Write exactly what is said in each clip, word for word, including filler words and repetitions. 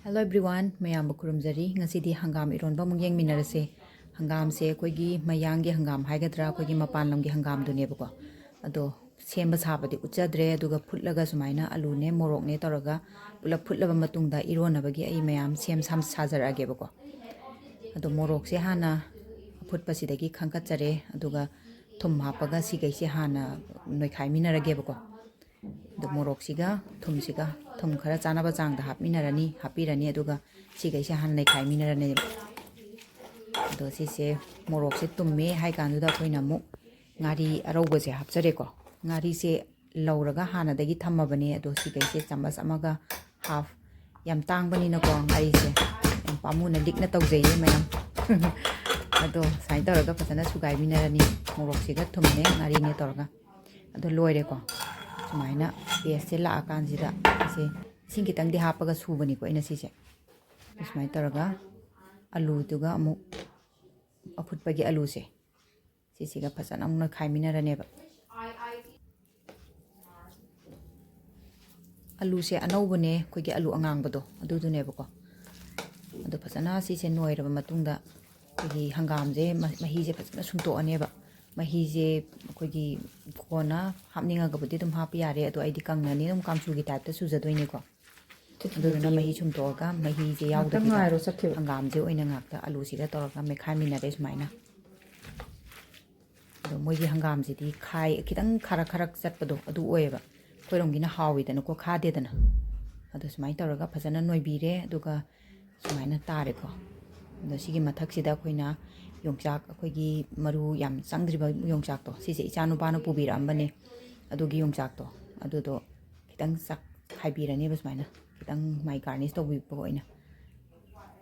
Hello everyone, ꯃꯌꯥꯝꯕꯨ ꯈꯨꯔꯨꯝꯖꯔꯤ꯫ ꯉꯁꯤꯗꯤ ꯍꯪꯒꯥꯝ ꯏꯔꯣꯟꯕ ꯑꯃꯨꯛ ꯌꯦꯡꯃꯤꯟꯅꯔꯁꯦ꯫ ꯍꯪꯒꯥꯝꯁꯦ ꯑꯩꯈꯣꯏꯒꯤ ꯃꯌꯥꯡꯒꯤ ꯍꯪꯒꯥꯝ ꯍꯥꯏꯒꯗ꯭ꯔꯥ, ꯑꯩꯈꯣꯏꯒꯤ ꯃꯄꯥꯟ ꯂꯝꯒꯤ ꯍꯪꯒꯥꯝꯗꯨꯅꯦꯕꯀꯣ꯫ ꯑꯗꯣ ꯁꯦꯝꯕ ꯁꯥꯕꯗꯤ ꯎꯠꯆꯗ꯭ꯔꯦ, ꯑꯗꯨꯒ ꯐꯨꯠꯂꯒ ꯁꯨꯃꯥꯏꯅ ꯑꯂꯨꯅꯦ ꯃꯣꯔꯣꯛꯅꯦ ꯇꯧꯔꯒ ꯄꯨꯂꯞ ꯐꯨꯠꯂꯕ ꯃꯇꯨꯡꯗ ꯏꯔꯣꯟꯅꯕꯒꯤ ꯑꯩ ꯃꯌꯥꯝ ꯁꯦꯝ ꯁꯥꯝ ꯁꯥꯖꯔꯛꯑꯒꯦꯕꯀꯣ꯫ ꯑꯗꯣ ꯃꯣꯔꯣꯛꯁꯦ ꯍꯥꯟꯅ ꯑꯐꯨꯠꯄꯁꯤꯗꯒꯤ ꯈꯟꯀꯠꯆꯔꯦ, ꯑꯗꯨꯒ ꯊꯨꯝ ꯍꯥꯞꯄꯒ ꯁꯤꯈꯩꯁꯦ ꯍꯥꯟꯅ ꯅꯣꯏꯈꯥꯏꯃꯤꯟꯅꯔꯒꯦꯕꯀꯣ꯫ ꯑꯗꯣ ꯃꯣꯔꯣꯛꯁꯤꯒ ꯊꯨꯝꯁꯤꯒ, ꯊꯨꯝ ꯈꯔ ꯆꯥꯅꯕ ꯆꯥꯡꯗ ꯍꯥꯞꯃꯤꯟꯅꯔꯅꯤ, ꯍꯥꯞꯄꯤꯔꯅꯤ, ꯑꯗꯨꯒ ꯁꯤꯈꯩꯁꯦ ꯍꯥꯟꯅ ꯅꯩꯈꯥꯏꯃꯤꯟꯅꯔꯅꯦꯕ꯫ ꯑꯗꯣ ꯁꯤꯁꯦ ꯃꯣꯔꯣꯛꯁꯦ ꯇꯨꯝꯃꯦ ꯍꯥꯏ ꯀꯥꯟꯗꯨꯗ ꯑꯩꯈꯣꯏꯅ ꯑꯃꯨꯛ ꯉꯥꯔꯤ ꯑꯔꯧꯕꯁꯦ ꯍꯥꯞꯆꯔꯦꯀꯣ꯫ ꯉꯥꯔꯤꯁꯦ ꯂꯧꯔꯒ ꯍꯥꯟꯅꯗꯒꯤ ꯊꯝꯃꯕꯅꯦ꯫ ꯑꯗꯣ ꯁꯤꯈꯩꯁꯦ ꯆꯥꯃꯁ ꯑꯃꯒ ꯍꯥꯐ, ꯌꯥꯝ ꯇꯥꯡꯕꯅꯤꯅꯀꯣ ꯉꯥꯔꯤꯁꯦ, ꯌꯥꯝ ꯄꯥꯝꯃꯨꯅ ꯂꯤꯛꯅ ꯇꯧꯖꯩꯌꯦ ꯃꯌꯥꯝ꯫ ꯑꯗꯣ ꯁꯨꯃꯥꯏꯅ ꯇꯧꯔꯒ ꯐꯖꯅ ꯁꯨꯒꯥꯏꯃꯤꯟꯅꯔꯅꯤ, ꯃꯣꯔꯣꯛꯁꯤꯒ ꯊꯨꯝꯅꯦ ꯉꯥꯔꯤꯅꯦ ꯇꯧꯔꯒ꯫ ꯑꯗꯣ ꯂꯣꯏꯔꯦꯀꯣ꯫ ꯁꯨꯃꯥꯏꯅ ꯄꯦꯁꯁꯦ ꯂꯥꯛꯑꯀꯥꯟꯁꯤꯗ ꯑꯩꯁꯦ ꯏꯁꯤꯡ ꯈꯤꯇꯪꯗꯤ ꯍꯥꯞꯄꯒ ꯁꯨꯕꯅꯤꯀꯣ ꯑꯩꯅ ꯁꯤꯁꯦ꯫ ꯁꯨꯃꯥꯏꯅ ꯇꯧꯔꯒ ꯑꯂꯨꯗꯨꯒ ꯑꯃꯨꯛ ꯑꯐꯨꯠꯄꯒꯤ ꯑꯂꯨꯁꯦ ꯁꯤꯁꯤꯒ ꯐꯖꯅ ꯑꯃꯨꯛ ꯅꯣꯏꯈꯥꯏꯃꯤꯟꯅꯔꯅꯦꯕ꯫ ꯑꯂꯨꯁꯦ ꯑꯅꯧꯕꯅꯦ, ꯑꯩꯈꯣꯏꯒꯤ ꯑꯂꯨ ꯑꯉꯥꯡꯕꯗꯣ ꯑꯗꯨꯗꯨꯅꯦꯕꯀꯣ꯫ ꯑꯗꯣ ꯐꯖꯅ ꯁꯤꯁꯦ ꯅꯣꯏꯔꯕ ꯃꯇꯨꯡꯗ ꯑꯩꯈꯣꯏꯒꯤ ꯍꯪꯒꯥꯝꯁꯦ ꯃ-, ꯃꯍꯤꯁꯦ ꯐꯖꯅ ꯁꯨꯝꯇꯣꯛꯑꯅꯦꯕ꯫ ꯃꯍꯤꯁꯦ ꯑꯩꯈꯣꯏꯒꯤ ꯀꯣꯟꯅ ꯍꯥꯞꯅꯤꯡꯉꯒꯕꯨꯗꯤ ꯑꯗꯨꯝ ꯍꯥꯞꯄ ꯌꯥꯔꯦ, ꯑꯗꯣ ꯑꯩꯗꯤ ꯀꯪꯅꯅꯤ ꯑꯗꯨꯝ ꯀꯥꯡꯁꯨꯒꯤ ꯇꯥꯏꯞꯇ ꯁꯨꯖꯗꯣꯏꯅꯦꯀꯣ꯫ ꯑꯗꯨꯗꯨꯅ ꯃꯍꯤ ꯁꯨꯝꯇꯣꯛꯑꯒ ꯃꯍꯤꯁꯦ ꯉꯥꯛꯇꯪ ꯌꯥꯎꯗꯕꯤꯗ ꯉꯥꯏꯔꯣ ꯆꯠꯈꯤꯕ꯫ ꯍꯪꯒꯥꯝꯁꯦ ꯑꯣꯏꯅ ꯉꯥꯛꯇ ꯑꯂꯨꯁꯤꯒ ꯇꯧꯔꯒ ꯃꯦꯠꯈꯥꯏꯃꯤꯟꯅꯔꯦ ꯁꯨꯃꯥꯏꯅ꯫ ꯑꯗꯣ ꯃꯣꯏꯒꯤ ꯍꯪꯒꯥꯝꯁꯤꯗꯤ ꯈꯥꯏ ꯈꯤꯇꯪ ꯈꯔ ꯈꯔ ꯆꯠꯄꯗꯣ ꯑꯗꯨ ꯑꯣꯏꯌꯦꯕ꯫ ꯑꯩꯈꯣꯏꯔꯣꯝꯒꯤꯅ ꯍꯥꯎꯋꯤꯗꯅꯀꯣ, ꯈꯥꯗꯦꯗꯅ꯫ ꯑꯗꯣ ꯁꯨꯃꯥꯏꯅ ꯇꯧꯔꯒ ꯐꯖꯅ ꯅꯣꯏꯕꯤꯔꯦ, ꯑꯗꯨꯒ ꯁꯨꯃꯥꯏꯅ ꯇꯥꯔꯦꯀꯣ꯫ ꯑꯗꯣ ꯁꯤꯒꯤ ꯃꯊꯛꯁꯤꯗ ꯑꯩꯈꯣꯏꯅ ꯌꯣꯡꯆꯥꯛ, ꯑꯩꯈꯣꯏꯒꯤ ꯃꯔꯨ ꯌꯥꯝ ꯆꯪꯗ꯭ꯔꯤꯕ ꯌꯣꯡꯆꯥꯛꯇꯣ, ꯁꯤꯁꯦ ꯏꯆꯥ ꯅꯨꯄꯥꯅ ꯄꯨꯕꯤꯔꯛꯑꯝꯕꯅꯦ꯫ ꯑꯗꯨꯒꯤ ꯌꯣꯡꯆꯥꯛꯇꯣ ꯑꯗꯨꯗꯣ ꯈꯤꯇꯪ ꯆꯥꯛ ꯈꯥꯏꯕꯤꯔꯅꯦꯕ ꯁꯨꯃꯥꯏꯅ, ꯈꯤꯇꯪ ꯃꯥꯏ ꯒꯥꯔꯅꯤꯁ ꯇꯧꯕꯤꯕ ꯑꯣꯏꯅ꯫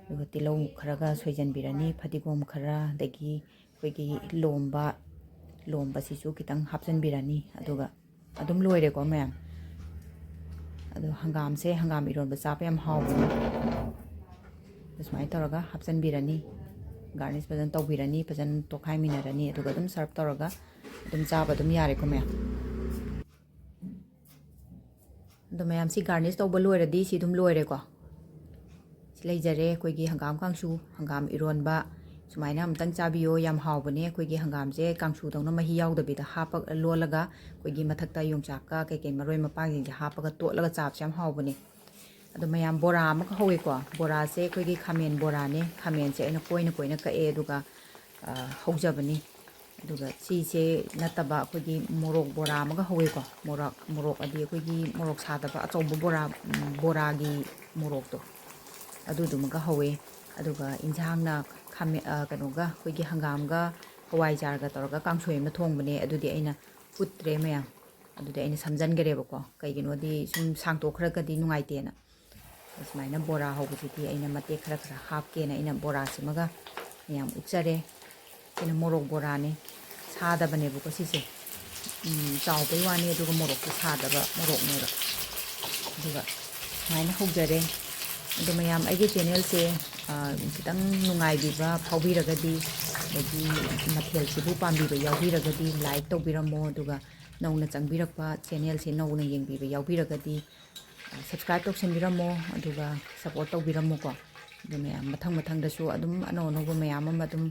ꯑꯗꯨꯒ ꯇꯤꯜꯍꯧ ꯈꯔꯒ ꯁꯣꯏꯖꯟꯕꯤꯔꯅꯤ, ꯐꯗꯤꯒꯣꯝ ꯈꯔ, ꯑꯗꯒꯤ ꯑꯩꯈꯣꯏꯒꯤ ꯂꯣꯝꯕ, ꯂꯣꯝꯕꯁꯤꯁꯨ ꯈꯤꯇꯪ ꯍꯥꯞꯆꯤꯟꯕꯤꯔꯅꯤ꯫ ꯑꯗꯨꯒ ꯑꯗꯨꯝ ꯂꯣꯏꯔꯦꯀꯣ ꯃꯌꯥꯝ꯫ ꯑꯗꯣ ꯍꯪꯒꯥꯝꯁꯦ, ꯍꯪꯒꯥꯝ ꯏꯔꯣꯟꯕ ꯆꯥꯕ ꯌꯥꯝ ꯍꯥꯎꯕꯅꯤ꯫ ꯑꯗꯨ ꯁꯨꯃꯥꯏꯅ ꯇꯧꯔꯒ ꯍꯥꯞꯆꯤꯟꯕꯤꯔꯅꯤ, ꯒꯥꯔꯅꯤꯁ ꯐꯖꯅ ꯇꯧꯕꯤꯔꯅꯤ, ꯐꯖꯅ ꯇꯣꯈꯥꯏꯃꯤꯟꯅꯔꯅꯤ, ꯑꯗꯨꯒ ꯑꯗꯨꯝ ꯁꯔꯞ ꯇꯧꯔꯒ ꯑꯗꯨꯝ ꯆꯥꯕ ꯑꯗꯨꯝ ꯌꯥꯔꯦꯀꯣ ꯃꯌꯥꯝ꯫ ꯑꯗꯣ ꯃꯌꯥꯝ, ꯁꯤ ꯒꯥꯔꯅꯤꯁ ꯇꯧꯕ ꯂꯣꯏꯔꯗꯤ ꯁꯤ ꯑꯗꯨꯝ ꯂꯣꯏꯔꯦꯀꯣ꯫ ꯁꯤ ꯂꯩꯖꯔꯦ ꯑꯩꯈꯣꯏꯒꯤ ꯍꯪꯒꯥꯝ ꯀꯥꯡꯁꯨ, ꯍꯪꯒꯥꯝ ꯏꯔꯣꯟꯕ꯫ ꯁꯨꯃꯥꯏꯅ ꯑꯃꯨꯛꯇꯪ ꯆꯥꯕꯤꯌꯣ, ꯌꯥꯝ ꯍꯥꯎꯕꯅꯦ꯫ ꯑꯩꯈꯣꯏꯒꯤ ꯍꯪꯒꯥꯝꯁꯦ ꯀꯥꯡꯁꯨꯗꯧꯅ ꯃꯍꯤ ꯌꯥꯎꯗꯕꯤꯗ ꯍꯥꯞꯄ, ꯂꯣꯜꯂꯒ ꯑꯩꯈꯣꯏꯒꯤ ꯃꯊꯛꯇ ꯌꯣꯡꯆꯥꯛꯀ ꯀꯩꯀꯩ ꯃꯔꯣꯏ ꯃꯄꯥꯡꯁꯤꯡꯁꯦ ꯍꯥꯞꯄꯒ ꯇꯣꯠꯂꯒ ꯆꯥꯕꯁꯦ ꯌꯥꯝ ꯍꯥꯎꯕꯅꯦ꯫ ꯑꯗꯣ ꯃꯌꯥꯝ, ꯕꯣꯔꯥ ꯑꯃꯒ ꯍꯧꯋꯦꯀꯣ꯫ ꯕꯣꯔꯥꯁꯦ ꯑꯩꯈꯣꯏꯒꯤ ꯈꯥꯃꯦꯟ ꯕꯣꯔꯥꯅꯦ꯫ ꯈꯥꯃꯦꯟꯁꯦ ꯑꯩꯅ ꯀꯣꯏꯅ ꯀꯣꯏꯅ ꯀꯛꯑꯦ, ꯑꯗꯨꯒ ꯑ, ꯍꯧꯖꯕꯅꯤ꯫ ꯑꯗꯨꯒ ꯁꯤꯁꯦ ꯅꯠꯇꯕ ꯑꯩꯈꯣꯏꯒꯤ ꯃꯣꯔꯣꯛ ꯕꯣꯔꯥ ꯑꯃꯒ ꯍꯧꯋꯦꯀꯣ꯫ ꯃꯣꯔꯣꯛ, ꯃꯣꯔꯣꯛ ꯑꯗꯤ ꯑꯩꯈꯣꯏꯒꯤ ꯃꯣꯔꯣꯛ ꯁꯥꯗꯕ ꯑꯆꯧꯕ ꯕꯣꯔꯥ, ꯎꯝ, ꯕꯣꯔꯥꯒꯤ ꯃꯣꯔꯣꯛꯇꯣ, ꯑꯗꯨꯗꯨꯃꯒ ꯍꯧꯋꯦ꯫ ꯑꯗꯨꯒ ꯏꯟꯁꯥꯡꯅ ꯈꯥꯃꯦ-, ꯑ, ꯀꯩꯅꯣꯒ, ꯑꯩꯈꯣꯏꯒꯤ ꯍꯪꯒꯥꯝꯒ ꯍꯋꯥꯏꯖꯥꯔꯒ ꯇꯧꯔꯒ ꯀꯥꯡꯁꯣꯏ ꯑꯃ ꯊꯣꯡꯕꯅꯦ꯫ ꯑꯗꯨꯗꯤ ꯑꯩꯅ ꯐꯨꯠꯇ꯭ꯔꯦ ꯃꯌꯥꯝ, ꯑꯗꯨꯗꯤ ꯑꯩꯅ ꯁꯝꯖꯟꯈ꯭ꯔꯦꯕꯀꯣ꯫ ꯀꯩꯒꯤꯅꯣꯗꯤ ꯁꯨꯝ ꯁꯥꯡꯇꯣꯛꯈ꯭ꯔꯒꯗꯤ ꯅꯨꯡꯉꯥꯏꯇꯦꯅ꯫ ꯁꯨꯃꯥꯏꯅ ꯕꯣꯔꯥ ꯍꯧꯕꯁꯤꯗꯤ ꯑꯩꯅ ꯃꯇꯦꯛ ꯈꯔ ꯈꯔ ꯍꯥꯞꯀꯦꯅ ꯑꯩꯅ ꯕꯣꯔꯥꯁꯤꯃꯒ ꯃꯌꯥꯝ ꯎꯠꯆꯔꯦ꯫ ꯁꯤꯅ ꯃꯣꯔꯣꯛ ꯕꯣꯔꯥꯅꯦ꯫ ꯁꯥꯗꯕꯅꯦꯕꯀꯣ ꯁꯤꯁꯦ꯫ ꯎꯝ, ꯆꯥꯎꯕꯩ ꯋꯥꯅꯤ, ꯑꯗꯨꯒ ꯃꯣꯔꯣꯛꯇꯤ ꯁꯥꯗꯕ ꯃꯣꯔꯣꯛꯅꯦꯕ꯫ ꯑꯗꯨꯒ ꯁꯨꯃꯥꯏꯅ ꯍꯧꯖꯔꯦ꯫ ꯑꯗꯣ ꯃꯌꯥꯝ, ꯑꯩꯒꯤ ꯆꯦꯅꯦꯜꯁꯦ, ꯑ, ꯈꯤꯇꯪ ꯅꯨꯡꯉꯥꯏꯕꯤꯕ ꯐꯥꯎꯕꯤꯔꯒꯗꯤ, ꯑꯗꯒꯤ ꯃꯊꯦꯜꯁꯤꯕꯨ ꯄꯥꯝꯕꯤꯕ ꯌꯥꯎꯕꯤꯔꯒꯗꯤ, ꯂꯥꯏꯛ ꯇꯧꯕꯤꯔꯝꯃꯣ꯫ ꯑꯗꯨꯒ ꯅꯧꯅ ꯆꯪꯕꯤꯔꯛꯄ, ꯆꯦꯅꯦꯜꯁꯦ ꯅꯧꯅ ꯌꯦꯡꯕꯤꯕ ꯌꯥꯎꯕꯤꯔꯒꯗꯤ, ꯑ, ꯁꯕꯁꯀ꯭ꯔꯥꯏꯕ ꯇꯧꯁꯟꯕꯤꯔꯝꯃꯣ, ꯑꯗꯨꯒ ꯁꯞꯄꯣꯔꯠ ꯇꯧꯕꯤꯔꯝꯃꯣꯀꯣ꯫ ꯑꯗꯨ ꯃꯌꯥꯝ, ꯃꯊꯪ ꯃꯊꯪꯗꯁꯨ ꯑꯗꯨꯝ ꯑꯅꯧ ꯑꯅꯧꯕ ꯃꯌꯥꯝ ꯑꯃ ꯑꯗꯨꯝ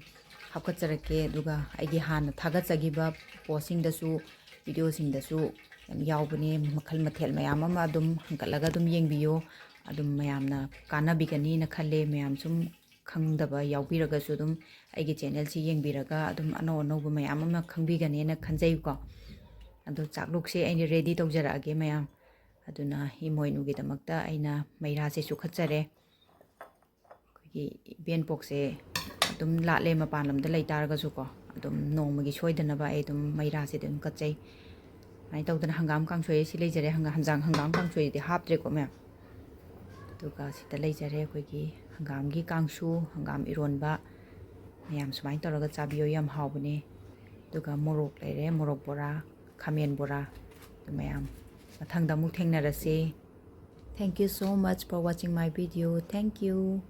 ꯍꯥꯞꯀꯠꯆꯔꯛꯀꯦ꯫ ꯑꯗꯨꯒ ꯑꯩꯒꯤ ꯍꯥꯟꯅ ꯊꯥꯒꯠꯆꯈꯤꯕ ꯄꯣꯁꯁꯤꯡꯗꯁꯨ, ꯚꯤꯗꯤꯑꯣꯁꯤꯡꯗꯁꯨ ꯌꯥꯝ ꯌꯥꯎꯕꯅꯦ꯫ ꯃꯈꯜ ꯃꯊꯦꯜ ꯃꯌꯥꯝ ꯑꯃ ꯑꯗꯨꯝ ꯍꯪꯀꯠꯂꯒ ꯑꯗꯨꯝ ꯌꯦꯡꯕꯤꯌꯣ꯫ ꯑꯗꯨꯝ ꯃꯌꯥꯝꯅ ꯀꯥꯟꯅꯕꯤꯒꯅꯤꯅ ꯈꯜꯂꯦ꯫ ꯃꯌꯥꯝ ꯁꯨꯝ ꯈꯪꯗꯕ ꯌꯥꯎꯕꯤꯔꯒꯁꯨ ꯑꯗꯨꯝ ꯑꯩꯒꯤ ꯆꯦꯅꯦꯜꯁꯤ ꯌꯦꯡꯕꯤꯔꯒ ꯑꯗꯨꯝ ꯑꯅꯧ ꯑꯅꯧꯕ ꯃꯌꯥꯝ ꯑꯃ ꯈꯪꯕꯤꯒꯅꯦꯅ ꯈꯟꯖꯩꯀꯣ꯫ ꯑꯗꯣ ꯆꯥꯛꯂꯨꯛꯁꯦ ꯑꯩꯅ ꯔꯦꯗꯤ ꯇꯧꯖꯔꯛꯑꯒꯦ ꯃꯌꯥꯝ꯫ ꯑꯗꯨꯅ ꯏꯃꯣꯏꯅꯨꯒꯤꯗꯃꯛꯇ ꯑꯩꯅ ꯃꯩꯔꯥꯁꯦ ꯆꯨꯈꯠꯆꯔꯦ꯫ ꯑꯩꯈꯣꯏꯒꯤ ꯏꯕꯦꯟꯄꯣꯛꯁꯦ ꯑꯗꯨꯝ ꯂꯥꯠꯂꯦ, ꯃꯄꯥꯟ ꯂꯝꯗ ꯂꯩ ꯇꯥꯔꯒꯁꯨꯀꯣ, ꯑꯗꯨꯝ ꯅꯣꯡꯃꯒꯤ ꯁꯣꯏꯗꯅꯕ ꯑꯩ ꯑꯗꯨꯝ ꯃꯩꯔꯥꯁꯦ ꯑꯗꯨꯝ ꯀꯠꯆꯩ꯫ ꯁꯨꯃꯥꯏꯅ ꯇꯧꯗꯅ ꯍꯪꯒꯥꯝ ꯀꯥꯡꯁꯣꯏ ꯁꯤ ꯂꯩꯖꯔꯦ꯫ ꯍꯪꯒꯥ-, ꯍꯪꯖꯥꯡ-, ꯍꯪꯒꯥꯝ ꯀꯥꯡꯁꯣꯏꯗꯤ ꯍꯥꯞꯇ꯭ꯔꯦꯀꯣ ꯃꯌꯥꯝ꯫ ꯑꯗꯨꯒ ꯁꯤꯗ ꯂꯩꯖꯔꯦ ꯑꯩꯈꯣꯏꯒꯤ ꯍꯪꯒꯥꯝꯒꯤ ꯀꯥꯡꯁꯨ, ꯍꯪꯒꯥꯝ ꯏꯔꯣꯟꯕ꯫ ꯃꯌꯥꯝ ꯁꯨꯃꯥꯏꯅ ꯇꯧꯔꯒ ꯆꯥꯕꯤꯌꯣ, ꯌꯥꯝ ꯍꯥꯎꯕꯅꯦ꯫ ꯑꯗꯨꯒ ꯃꯣꯔꯣꯛ ꯂꯩꯔꯦ, ꯃꯣꯔꯣꯛ ꯕꯣꯔꯥ, ꯈꯥꯃꯦꯟ ꯕꯣꯔꯥ꯫ ꯑꯗꯨ ꯃꯌꯥꯝ, ꯃꯊꯪꯗ ꯑꯃꯨꯛ ꯊꯦꯡꯅꯔꯁꯤ꯫ Thank you so much for watching my video. Thank you.